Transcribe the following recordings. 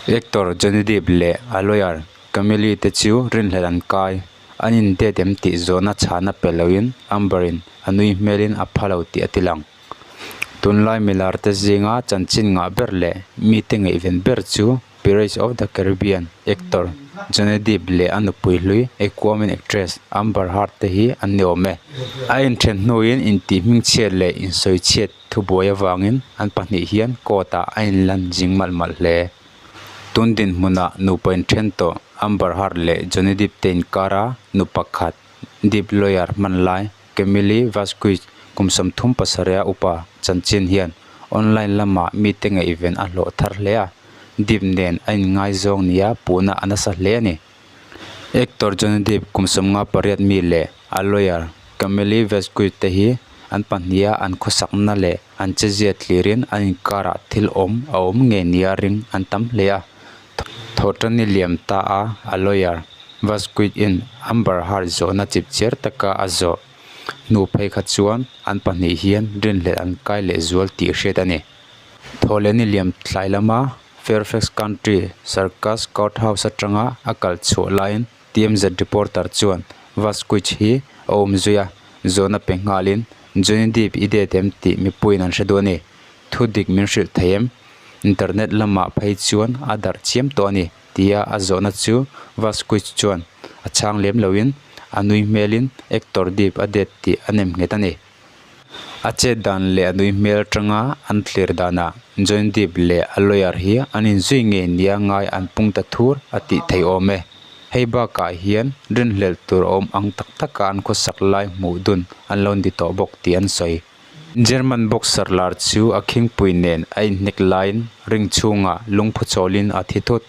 Actor Johnny Depp leh a lawyer Camille te chu rinhlelh an kai. An in date em tih zawhna chhana pe loin Amber-in a nui hmelin a pha lo tih a ti lang. Tunlai milar te zinga chanchin ngah ber leh mite ngaihven ber chu Pirates of the Caribbean actor Johnny Depp leh a nupui hlui Aquaman actress Amber Heard te hi an ni awm e. A inthen hnuin intih hmingchhiat leh insawichhiat thubuai avangin an pahnih hian court ah a inlan zing malh malh hle. Tun dinhmunah nupa inthen tawh Amber Heard leh Johnny Depp te inkara nu pakhat Depp lawyer hman lai Camille Vasquez kum 37 a upa chanchin hian online lamah mite ngaihven a hlawh thar hle a, Depp nen a inngaizawng nia puhna a nasa hle a ni. Actor Johnny Depp kum 58 mi leh a lawyer Camille Vasquez te hi an pahniha an khawsakna leh an chezia thlirin an inkarah thil awm a awm ngei nia ring an tam hle a. Thawhṭanni liam ta a, a lawyer Vasquez in Amber Heard zawhna chipchiar taka a zawh hnu phei kha chuan an pahnih hian rinhlelh an kai leh zual tih hriat a ni. Thawhlehni liam thlai lama Fairfax County Circus Courthouse atanga a kal chhuah laiin TMZ reporter chuan Vasquez hi a awm zui a, zawhna pe nghalin Johnny Depp i date em tih mipuiin an hre duh a ni. Thu dik min hrilh thei em? Internet lamah phei chuan a darh chiam tawh a ni tia a zawhna chu Vasquez chuan a chhang lem loin a nui hmelin actor Depp a date tih a nem nghet a ni. A chet dan leh a nui hmel atanga an thlir danah Johnny Depp leh a lawyer hi an inzui ngei nia ngai an pung ta thur a tih theih awm e. Hei bakah hian rinhlelh tur awm ang tak taka an khawsak lai hmuh dun an lo ni tawh bawk tih an sawi. German boxer lar chu a khingpui nen a inhnek laiin ring chhungah lungphu chawlin a thi thut.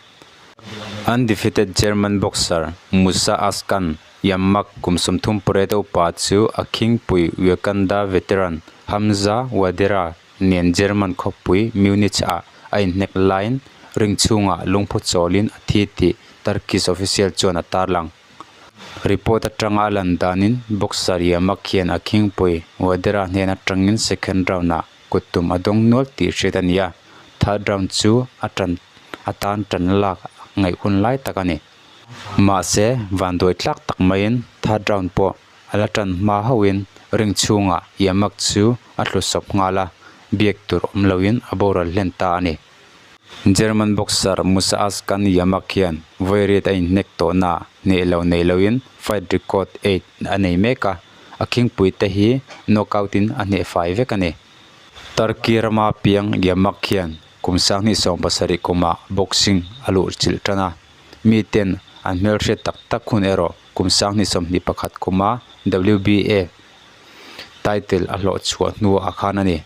Undefeated German boxer Musa Askan Yamak kum 38 upa chu a khingpui Uganda veteran Hamza Wadera nen German khawpui Munich ah a inhnek laiin ring chhungah lungphu chawlin a thi tih Turkish official chuan a tarlang. Report atanga a lan danin boxer Yamak hian a khingpui Wadera hnen atangin second round ah kut tum a dawng nual tih hriat a ni a, third round chu a tan a tan tan lak ngaih hun lai tak a ni. Mahse, vanduai tlak tak maiin third round pawh a la tan hma hauhin ring chhungah Yamak chu a hlusawp nghal a, biak tur awm loin a boral hlen ta a ni. German boxer Musa Askan Yamak hian vawi riat a inhnek tawhnaah hneh lo nei loin fight record eight a nei mek a, a khingpui te hi knockout in a hneh fai vek a ni. Turkey rama piang Yamak hian kum 2017 kumah boxing a luh chilh tan a, miten an hmelhriat tak tak hun erawh kum 2021 kuma WBA title a hlawh chhuah hnuah khan a ni.